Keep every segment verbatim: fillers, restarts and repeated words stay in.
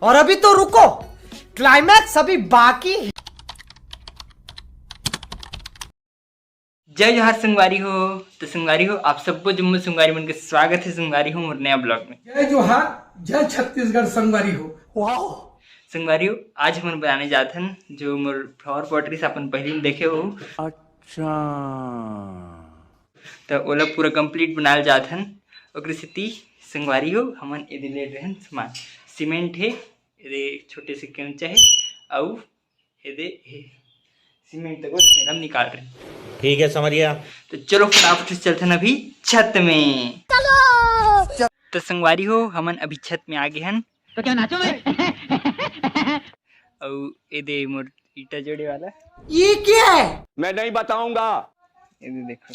और अभी तो रुको, क्लाइमैक्स अभी बाकी है। जय जोहार संगवारी हो। तो संगवारी हो, आप सबो जम्मो संगवारी मन के स्वागत है संगवारी हो मोर नया ब्लॉग में। जय जोहार, जय छत्तीसगढ़ संगवारी हो। वाओ। संगवारी हो, आज हमन बनाने जात हन जो मोर फ्लावर पॉट रहिस, अपन पहली में देखे हो। अच्छा। तो ओला पूरा कंप्लीट बनाल जात हन। ओकरे सेती संगवारी हो, हमन एदे ले रहन सामान, सीमेंट हे, एदे छोटे से केंचा हे, अउ एदे हे सीमेंट तको मेरा निकाल रहे। ठीक है, समझ गया। तो चलो फटाफट से चलते हैं अभी छत में। तो संगवारी हो, हमन अभी छत में आ गए हन। तो क्या नाचो मैं? अउ एदे मोर ईटा जोड़े वाला। ये क्या है? मैं नहीं बताऊंगा। एदे देखो,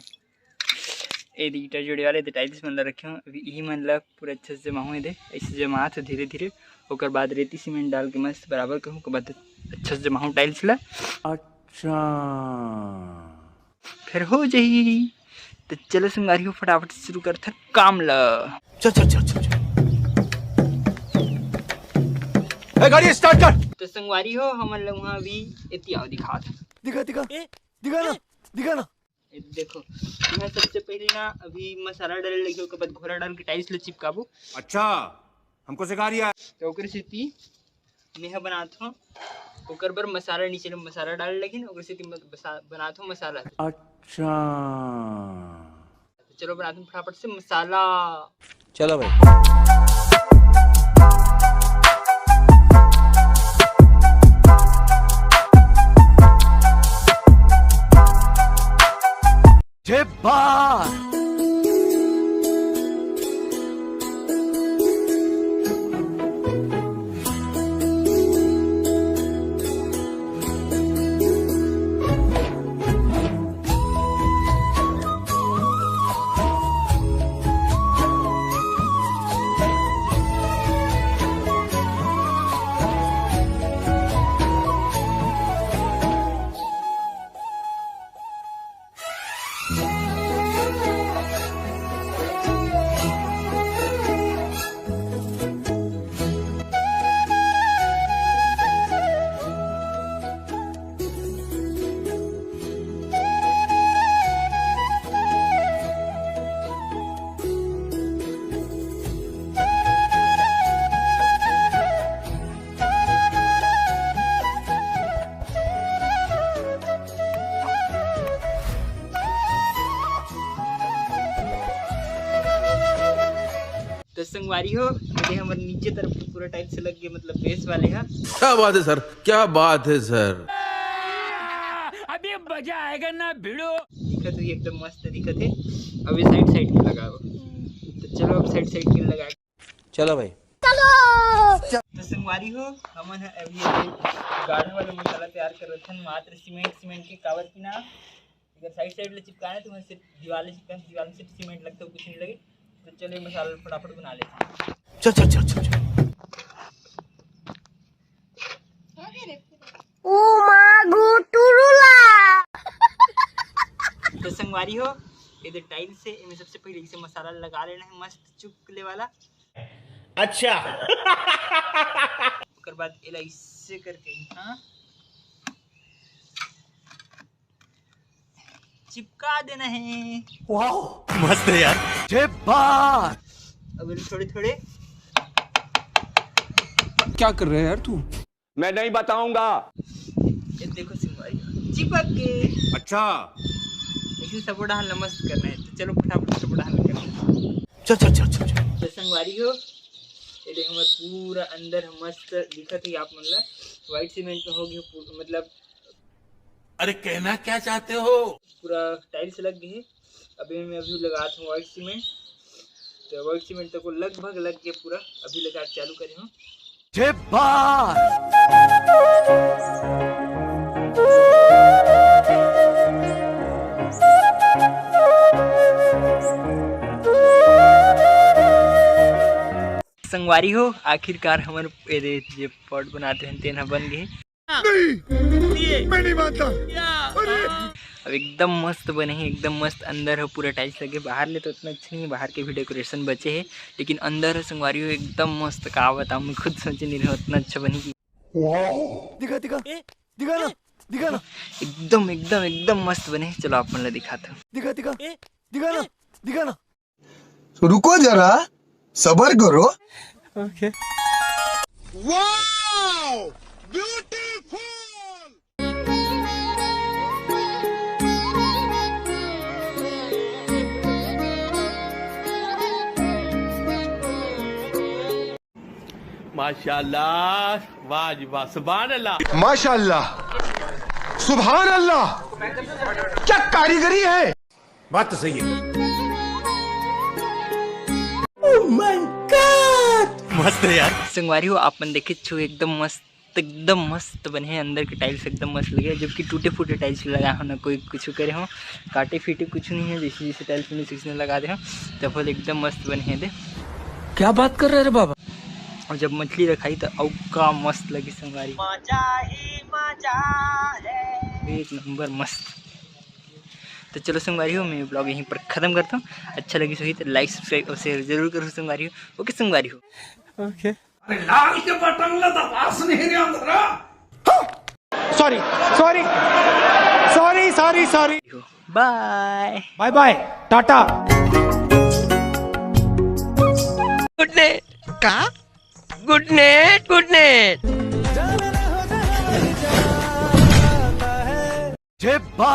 एदे ईटा जोड़े वाले एदे टाइल्स मन ला रखे हो। अभी इही मन ला पूरा अच्छे से जमाहूँ। एदे ऐसे जमात हो धीरे धीरे, ओकर बाद रेती सीमेंट डाल के मस्त बराबर करूँ, ओकर बाद अच्छा से जमाहूँ टाइल्स ला। अच्छा। फिर हो जाही। तो चलो संगवारी हो, फटाफट से शुरू करथन काम ला। चल, चल, चल, चल, चल। ए, गाड़ी स्टार्ट कर। तो संगवारी हो, हमन ला वहाँ अभी एती आओ दिखात। दिखा, दिखा। ए, दिखा ना, ए। दिखा ना। ए, देखो, मैं सबसे पहले ना अभी मसाला डाले लगे, ओकर बाद घोला डाल के टाइल्स ला चिपकाबो। अच्छा, हमको सिखा रिया है। तो ओकरे सेती मेहा बनात हो, ओकर बर मसाला नीचे ले मसाला डाले लगिन, ओकरे सेती म-, बसा-, बनात हो मसाला। अच्छा। तो चलो बनात हो फटाफट से मसाला। चलो भाई। जे बात। तो संगवारी हो, ये हमर नीचे तरफ के पूरा टाइल्स लग गए, मतलब बेस वाले हा। क्या बात है सर, क्या बात है सर। अभी मजा आएगा ना भिड़ो। दिखत हुई एकदम मस्त दिखत है। अब ये साइड साइड में लगाओ, तो चलो अब साइड साइड में लगा। चलो भाई। तो संगवारी हो, हमन ह अभी ये गाढ़ा वाला मसाला तैयार कर रहे थे, मात्र सीमेंट, सीमेंट के काबर की ना अगर साइड साइड ले चिपकाना है तो मैं सिर्फ दीवार ले चिपकाना, दीवार में सिर्फ सीमेंट लगता है, कुछ नहीं लगे। तो चलो ये मसाला फटाफट बना लेते हैं। चल, चल, चल, चल, चल। ओ माँ गो टुरुला। तो संगवारी हो, ये दे टाइल्स से इनमें सबसे पहले इसे मसाला लगा लेना है मस्त चुपकले वाला। अच्छा। ओकर बाद एला इससे करके, हाँ, चिपका देना है। वाओ, मस्त है यार। जे बात। अब ये थोड़े थोड़े। क्या कर रहे है यार तू? मैं नहीं बताऊंगा। ये देखो सिंगवारी चिपक के। अच्छा। इसी सबो डहान ला मस्त करना है, तो चलो फटाफट सबो डहान करना है। चल, चल, चल, चल, चल। तो संगवारी हो, ये देखो मैं पूरा अंदर मस्त दिखत ही आप मन ला, व्हाइट सीमेंट में हो गया पूरा, मतलब अरे कहना क्या चाहते हो? पूरा टाइल्स लग गए हैं। अभी मैं अभी लगा था व्हाइट सीमेंट, तो व्हाइट सीमेंट तक को लगभग लग गया पूरा। अभी लगा चालू करे हूँ। जे बात। संगवारी हो, आखिरकार हमर एदे जे पॉट बनाते हैं तेन ह बन गए। नहीं, मैं नहीं मानता। अरे! अब एकदम मस्त बने हे, एकदम मस्त। अंदर ह पूरा टाइल्स लगे, बाहर ले तो उतना अच्छा नहीं है, बाहर के भी डेकोरेशन बचे हे, लेकिन अंदर ह संगवारी हो एकदम मस्त। का बताऊँ, मैं खुद सोचे नहीं रहे उतना अच्छा बने। दिखा, दिखा, ए, दिखा ना, ए, दिखा ना। एकदम, एकदम, एकदम मस्त बने हे। चलो आप मन ला दिखाता हूँ। दिखा, दिखा, ए, दिखा ना, दिखा ना। तो रुको जरा, सबर करो। OK। Wow! Beautiful! माशाल्लाह, वाह जी वाह, सुभान अल्लाह। माशाल्लाह, सुभान अल्लाह, क्या कारीगरी है। बात तो सही है। Oh my God! मस्त है यार। संगवारी हो, आप मन देखे छो, एकदम मस्त, एकदम मस्त बने हे। अंदर के टाइल्स एकदम मस्त लगे, जबकि टूटे फूटे टाइल्स लगा हो ना, कोई कुछ करे हो, काटे फीटे कुछ नहीं है, जैसे जैसे टाइल्स मिले उसने लगा दे हो, तो फल एकदम मस्त बने हे दे। क्या बात कर रहे रे बाबा? और जब मछली रखाई तो अउ का मस्त लगे संगवारी। मजा ही मजा है। एक नंबर मस्त। तो चलो संगवारी हो, मैं ब्लॉग यहीं पर खत्म करता हूँ। अच्छा लगी सही तो लाइक, सब्सक्राइब और शेयर जरूर करो संगवारी हो। OK संगवारी हो। OK। अरे लाल के बटन ला दबास नहीं रहा अंदर। Sorry, sorry, sorry, sorry, sorry। Bye। Bye bye, Tata. Good night। का? Good night, good night। जय बा।